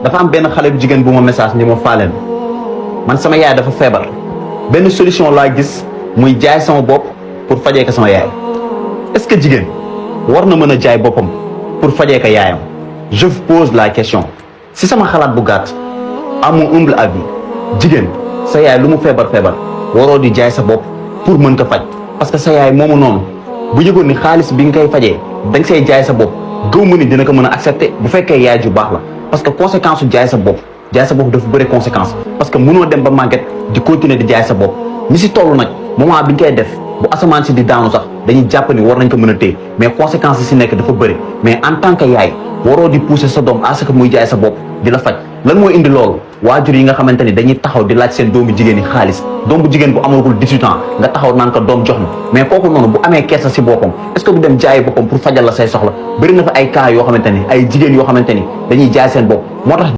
dafa am benn xale bu jigéen bu ma message ni ma faaleen man sama yaay dafa feebar benn solution laa gis muy jaay sama bopp pour fajee ko sama yaay est-ce que jigéen war na mën a jaay boppam pour fajee ko yaayam je vous pose la question si sama xalaat bu gàtt à mon humble avis jigéen sa yaay lu mu feebar waroo di jaay sa bopp pour mën ko faj parce que sa yaay moomu noonu bu yëgoon ni xaalis bi nga koy fajee da nga say jaay sa bopp gëw ma ni dina ko mën a accepter bu fekkee yaay ju baax la parce que conséquence su jaay sa bopp dafa bëri conséquence parce que mënoo dem ba màgget di continuer di jaay sa bopp ñi si toll nag moment bi ñu koy def bu asamaan si di daanu sax dañuy jàpp ni war nañ ko mën a téye mais conséquence yi si nekk dafa bëri mais en tant que yaay waroo di pousser sa doom à ce que muy jaay sa bopp di la faj lan mooy indi loolu waajur yi nga xamante ni dañuy taxaw di laaj seen doomu jigéen yi xaalis doom bu jigéen bu amagul 18 ans nga taxaw naan ko doom jox na mais kooku noonu bu amee kersa si boppam est-ce que du dem jaayi boppam pour fajal la say soxla bëri na fa ay cas yoo xamante ni ay jigéen yoo xamante ni dañuy jaay seen bopp moo tax